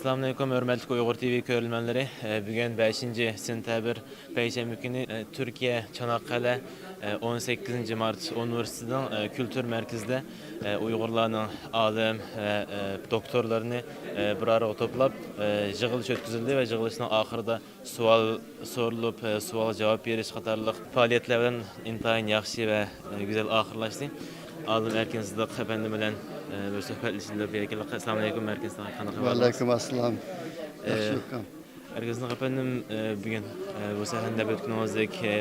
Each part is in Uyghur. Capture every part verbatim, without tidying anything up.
ئەسسالامۇئەلەيكۇم، ھۆرمەتلىك ئۇيغۇر تىۋى كۆرۈرمەنلىرى. ئە، بۈگۈن بەشىنچى سېنتەبىر، پەيشەنبە كۈنى، ئە، تۈركىيە چاناققەلە، ئە، ئون سەككىزىنچى مارت ئۇنىۋېرسىتېتىنىڭ، ئە، كۈلتۈر مەركىزىدە، ئە، ئۇيغۇرلارنىڭ ئالىم ۋە، ئە، دوكتورلىرىنى، ئە، بىر ئارىغا توپلاپ، ئە، يىغىلىش ئۆتكۈزۈلدى ۋە يىغىلىشنىڭ ئاخىرىدا سوئال سورۇلۇپ، ئە، سوئالغا جاۋاب بېرىش قاتارلىق پائالىيەتلەر بىلەن ئىنتايىن ياخشى ۋە، ئە، گۈزەل ئاخىرلاشتى. ئالىم ئەركىن سىدىق ئەپەندى بىلەن، ئە، بىر سۆھبەتلىشىپ بېرەيلى. ئەسسالامۇئەلەيكۇم، ئەركىن سىدىق، قانداق ئەھۋالىڭىز؟ ۋەئەلەيكۇم ئەسسالام. ئە، ياخشى ئۇكام. ئەركىن سىدىق ئەپەندىم، ئە، بۈگۈن، ئە، بۇ سەھنىدە ئۆتكىنىڭىزدەك، ئە،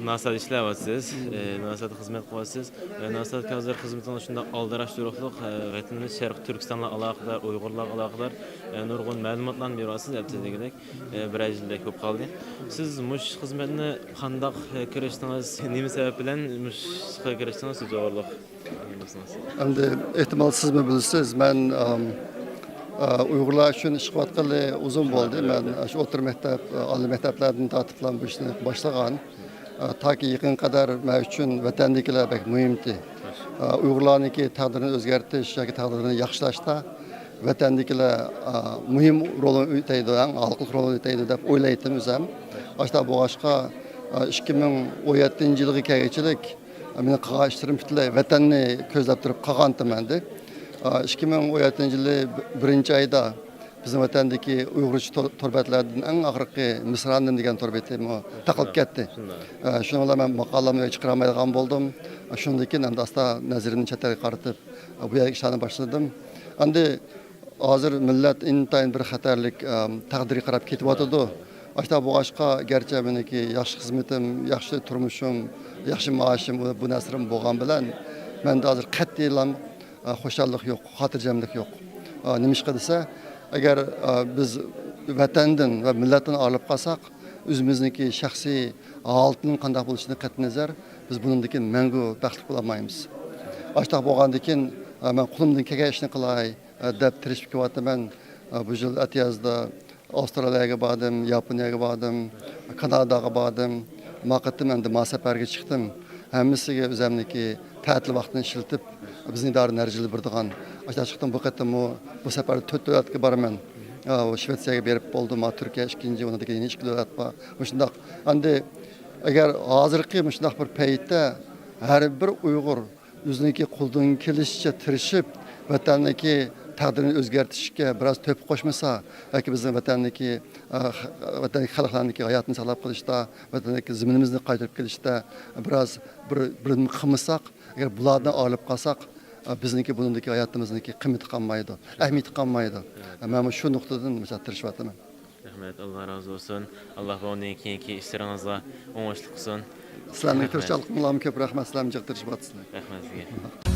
ناسادا ئىشلەۋاتىسىز، ئە، ناسادا خىزمەت قىلىۋاتىسىز. ئە، ناسادا ھازىر خىزمىتىڭىز شۇنداق ئالدىراش تۇرۇقلۇق، ئە، ۋەتىنىمىز شەرقىي تۈركىستانغا ئالاقىدار، ئۇيغۇرلارغا ئالاقىدار، ئە، نۇرغۇن مەلۇماتلارنى بېرىۋاتىسىز، ئەپتىدىكىدەك. ئە، بىرەر يىلدەك بولۇپ قالدى. سىز مۇشۇ خىزمەتنى قانداق، ئە، كىرىشتىڭىز؟ نېمە سەۋەب بىلەن مۇشۇ ئىشقا كىرىشتىڭىز؟ سىز توغرىلىق ئەمدى ئېھتىمال سىزمۇ بىلىسىز، مەن، ئەم، ئە، ئۇيغۇرلار ئۈچۈن ئىش قىلىۋاتقىلى ئۇزۇن بولدى. مەن شۇ ئوتتۇرا مەكتەپ، ئە، ئالىي مەكتەپلەردىن تارتىپلا بۇ ئىشنى باشلىغان. ئە، تاكى يېقىنغا قەدەر مەن ئۈچۈن ۋەتەندىكىلەر بەك مۇھىمتى. ئە، ئۇيغۇرلارنىڭكى تەقدىرىنى ئۆزگەرتىش ياكى تەقدىرىنى ياخشىلاشتا ۋەتەندىكىلەر، ئە، مۇھىم رولنى ئۆتەيدۇ، ئەڭ ھالقىلىق رولنى ئۆتەيدۇ دەپ ئويلايتتىم ئۆزۈم. ئاشۇنداق بولغاچقا، ئە، ئىككى مىڭ ئون يەتتىنچى يىلغا كەلگۈچىلىك مېنىڭ قىلغان ئىشلىرىم پۈتۈنلەي ۋەتەننى كۆزلەپ تۇرۇپ قىلغانتىم ئەمدى. ئىككى مىڭ ئون يەتتىنچى يىلى بىرىنچى ئايدا بىزنىڭ ۋەتەندىكى ئۇيغۇرچە تور، تور بەتلەردىن ئەڭ ئاخىرقى مىسرانىم دېگەن تور بېتىمۇ تاقىلىپ كەتتى. شۇنىڭ بىلەن مەن ماقالەمنى چىقىرالمايدىغان بولدۇم. شۇندىن كېيىن ئەمدى ئاستا نەزىرىمنى چەت ئەلگە قارىتىپ، بۇ يەردىكى ئىشلارنى باشلىدىم. ئەمدى ھازىر مىللەت ئىنتايىن بىر خەتەرلىك، ئەم، تەقدىرگە قاراپ كېتىۋاتىدۇ. ئاشۇنداق بولغاچقا، گەرچە مېنىڭكى ياخشى خىزمىتىم، ياخشى تۇرمۇشۇم، ياخشى مائاشىم، بۇ، بۇ نەرسىلىرىم بولغان بىلەن، مەندە ھازىر قەتئىيلا، ئە، خۇشاللىق يوق، خاتىرجەملىك يوق. ئە، نېمىشقا دېسە، ئەگەر، ئە، بىز ۋەتەندىن ۋە مىللەتتىن ئايرىلىپ قالساق، ئۆزىمىزنىڭكى شەخسىي ھالىتىنىڭ قانداق بولۇشىدىن قەتئىينەزەر، بىز بۇنىڭدىن كېيىن مەڭگۈ بەختلىك بولالمايمىز. ئاشۇنداق بولغاندىن كېيىن، ئە، مەن قولۇمدىن كەلگەن ئىشنى قىلاي، ئە، دەپ تىرىشىپ كېلىۋاتىمەن. ئە، بۇ يىل ئەتىيازدا ئاۋسترالىيەگە باردىم، ياپونىيەگە باردىم، كاناداغا باردىم. ما قېتىم ئەمدى ما سەپەرگە چىقتىم. ھەممىسىگە ئۆزەمنىڭكى تەتىل ۋاقتىنى ئىشلىتىپ، بىزنىڭ ئىدارە نەرجىلەر بېرىدىغان. ئاشۇنداق چىقتىم، بۇ قېتىممۇ بۇ سەپەردە تۆت دۆلەتكە بارىمەن. ئە، شىۋېتسىيەگە بېرىپ بولدۇم، ما تۈركىيە ئىككىنچى، ئۇنىڭدىن كېيىن يەنە ئىككى دۆلەت بار. مۇشۇنداق. ئەمدى ئەگەر ھازىرقى مۇشۇنداق بىر پەيتتە ھەر بىر ئۇيغۇر ئۆزىنىڭكى قولىدىن كېلىشىچە تىرىشىپ، ۋەتەننىڭكى تەقدىرىنى ئۆزگەرتىشكە بىراز تۆھپە قوشمىسا ياكى بىزنىڭ ۋەتەننىڭكى، ئە، خ-، ۋەتەندىكى خەلقلەرنىڭكى ھاياتىنى ساقلاپ قېلىشتا، ۋەتەندىكى زېمىنىمىزنى قايتۇرۇپ كېلىشتە بىراز بىر، بىر نېمە قىلمىساق، ئەگەر بۇلاردىن ئايرىلىپ قالساق، ئە، بىزنىڭكى بۇنىڭدىكى ھاياتىمىزنىڭكى قىممىتى قالمايدۇ، ئەھمىيىتى قالمايدۇ. ئە، مەن شۇ نۇقتىدىن مىسال تىرىشىۋاتىمەن. رەھمەت، ئاللا رازى بولسۇن. ئاللا بۇنىڭدىن كېيىنكى ئىشلىرىڭىزغا ئوڭۇشلۇق قىلسۇن. سىلەرنىڭ رەھمەت. تىرىشچانلىقىڭلارمۇ كۆپ رەھمەت، سىلەرمۇ جىق تىرىشىۋاتىسىلەر. رەھمەت سىزگە.